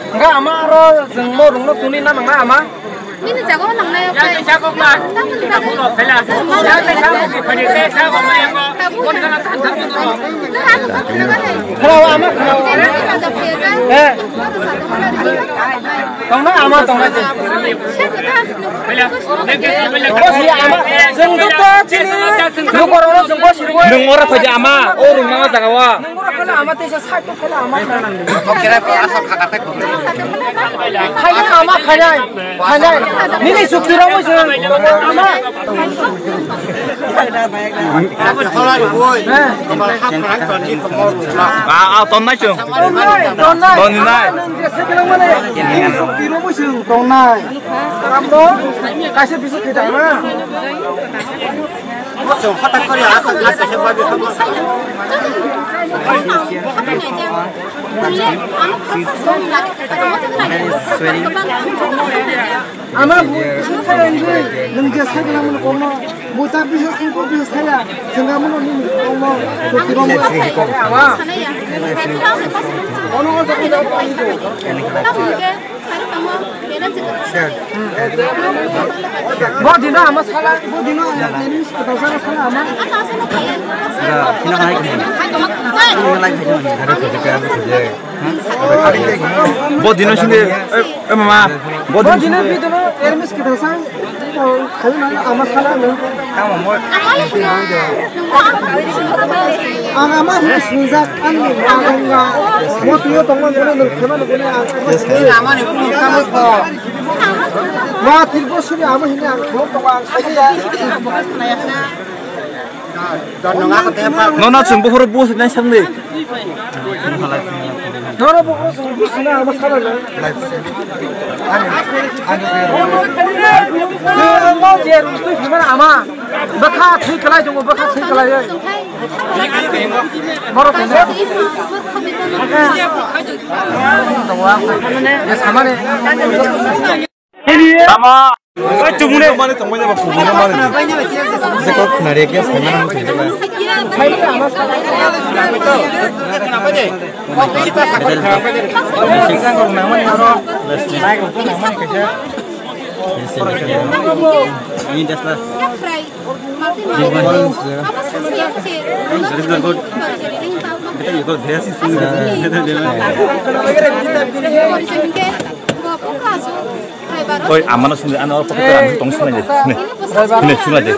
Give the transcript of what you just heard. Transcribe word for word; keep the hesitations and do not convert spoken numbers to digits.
Hwnkhe ama aro chwng bo rwngno tuni na nangna ama? Bini jaga o nangnai o khe. Khwnao ama khwnao. He. Tongna ama tongna se. Bosi ama, chwng to chini. Lukorokno chwng bosi rwgwi. Nwng oro phaidi ama, o rwngma jaga o. Nwng oro phela ama teisa side to phela ama. Khaina ama khainai. Khainai. Nini sukti rok muisu. Ama. Ah, ah, tonnai chwng. Tonnai, tonnai. Tonnai. Nwng je se kelang mane. Nini sukti rok muisu tongnai. Kaisa bisu khita ma. Ama bu nwng je sakla mano kono. Buta bisa sungko bisa saya. Sengga mano ni kono. Kono o jaga jaga. Bo dino ama sala, bo dino ama tenis kota sala sala ama. Bo dino sini, eh, eh, mama. Bo dino sini. Bo dino bidino ermis kota sala. Ang ama hwnwi swngjak, ani ma wngya. Mo twiyo tongma gwnang, nwng khema nukgwnang, ang ama hwnwi. Ama ni kunu kamo kho. Ma Tripura suri ama hwnwi ang kholok tongo, ang saidi ya. Nono chwng buphuru bus nai sangni. Nono buphuru chwng bus nai ama sala nai. Chwng no je rung twi phimani ama. Bwkha thwi kwlai tongo, bwkha thwi kwlai. Borok kene. Ye samani. Tamo. Oi, chumune. Mane tongmani ba, chumune mane. Jeko khunari ke saimana mukhe ba. Ini das lah. Very good. Betul, you got this. Oi, amano sini, ano, apa kita, ano, tong sini aja. Nih, nih, sini aja.